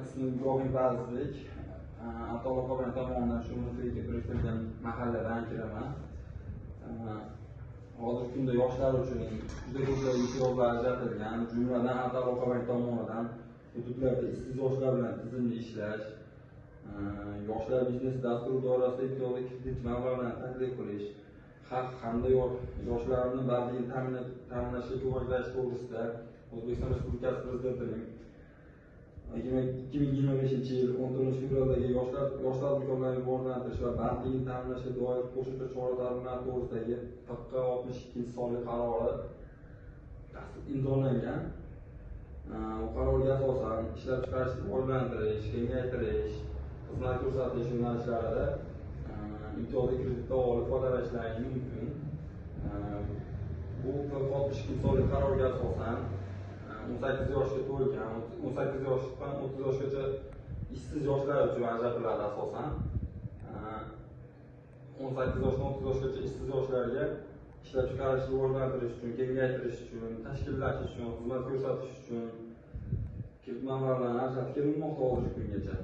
Ismim Ibrohim Fazilbek. Ata Aloqa tomonidan shu mufiyga biriktirilgan mahalladan kelaman. Hozirgi kunda yoshlar uchun juda ko'plab imtiyozlar ajratilgan, jumladan Ata Aloqa tomonidan hududlarda ishsiz yoshlar bilan tizimli ishlash, yoshlar biznes dasturi doirasida imtiyozli kredit mablag'larini taklif qilish, xalq hamda yoshlarni bandligini ta'minlashga ko'maklashish to'g'risida O'zbekiston Respublikasi Prezidentining 2025-yil 14 fevraldagi yoshlar tadbirkorligini rivojlantirish va bandligini ta'minlashga doir qo'shimcha chora-tadbirlar to'g'risidagi PQ 62-sonli qarori imzolangan. Bu qarorga asosan ishlab chiqarishni rivojlantirish, kengaytirish, xizmat ko'rsatish yo'nalishlarida imtiyozli kreditlar olib foydalanishlari mumkin. Bu PQ 62-sonli qarorga asosan 18 yoshga to'lgan, 18 yoshdan 30 yoshgacha ishsiz yoshlar uchun ajratiladi asosan. 18 yoshdan 30 yoshgacha ishsiz yoshlarga ishlab chiqarishni rivojlantirish uchun, kengaytirish uchun, tashkillashish uchun, xizmat ko'rsatish uchun kredit mablag'larini ajratib kelinmoqda hozirgi kungacha.